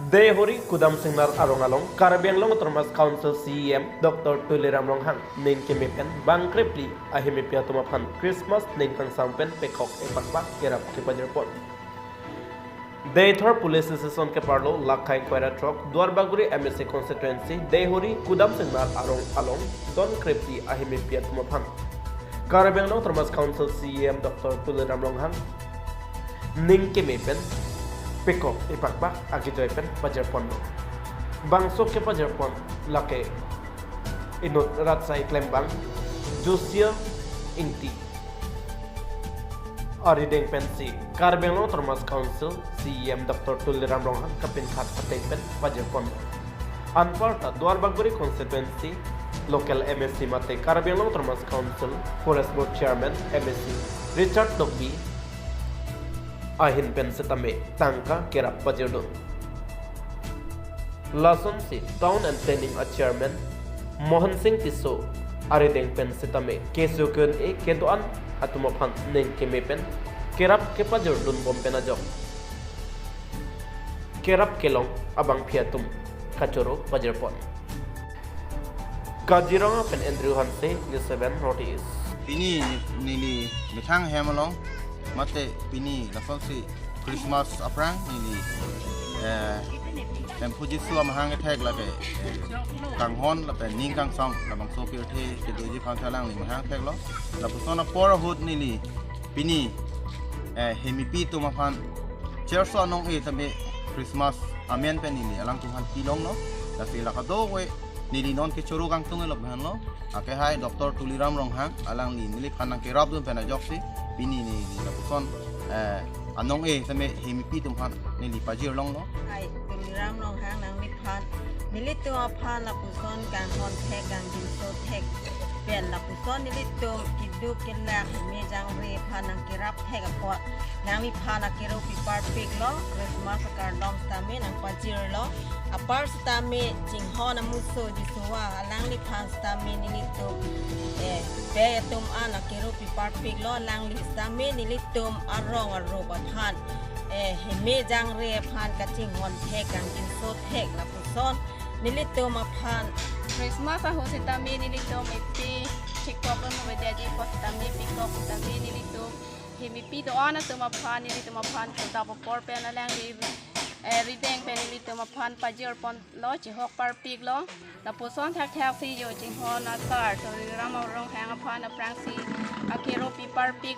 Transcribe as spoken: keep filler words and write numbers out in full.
Deihori Kudam Singnar arong along Karbi Anglong Autonomous Council C E M Doctor Tuliram Ronghang ning keme pen bang krephli ahemepi atum aphan Christmas ning kangsam pen pekok epakpak kerap kepajirpon. Deithor Police Station keparlo lakha ingkoi ra throk Duarbagori M A C constituency Deihori Kudam Singnar arong along don krephli ahemepi atum aphan Karbi Anglong Autonomous Council C E M Doctor Tuliram Ronghang ning keme pen pekok epakpak akejoi pen pajirponlo. Bangso kepajirpon lake inut rat asai klembang Josia Ingti arideng pensi Karbi Anglong Autonomous Council C E M Doctor Tuliram Ronghang kapinkhat ateng pen pajirpon. Anparta Duarbagori constituency local M A C mate Karbi Anglong Autonomous Council Forest Board Chairman M A C Richard Tokbi ahin pen setame tangka kerap pajirdun. Lasonsi Town and Planning a Chairman Mohan Singh Tisso arideng pen setame keso ke-un-e kedo-an atum aphan ning keme pen kerap kepajirdun bom pen ajok kerap kelong abangpi atum kachoro pajirpon. Kaziranga pen Andrew Hanse, News seven North East. Pini neli methang hem along, mate pini lasonsi Christmas aphrang neli, eh, Hemphu Jisu amahang kethek lake, eh, kanghon lapen ning kangsam labangso pirthe kedoji aphan alangli mahang theklo. Lapuson apor ahut neli pini, eh, hemepi atum aphan cherso anong-e tame Christmas amen pen neli alangtum aphan pilonglo. Lasi la kadokave neli non kechoro kangtung-e lo pen lo. Akehai Doctor Tuliram Ronghang alangli neliphan nangkerapdun pen ajoksi pini neli lapuson, eh, anong-e tame hemepi atum aphan neli pajirlonglo. Hai, Tuliram Ronghang nangliphan nelitum aphan lapuson kanghon thek kangjinso thek pen lapuson nelitum keduk kelak heme jangre aphan nangkerap thek apot nangliphan akero piparpiklo, Christmas akardom setame nangpajirlo. Apar setame chinghon amuso Jisu-a alangliphan setame nelitum, eh, bai atum an akero piparpiklo, alangli setame nelitum arong arup aphan, eh, heme jangre aphan kachinghon thek kangjinso thek lapuson nelitum aphan Christmas ahut setame nelitum epi chikok mo vedaji apot setame pikok setame nelitum hemepi do-an atum aphan nelitum aphan kudap apor pen alangli, eh, rideng pen nelitum aphan pajirponlo, chihok parpiklo. Lapuson thakthaksi jo chinghon asar Tuliram Ronghang aphan aphrangsi akero piparpik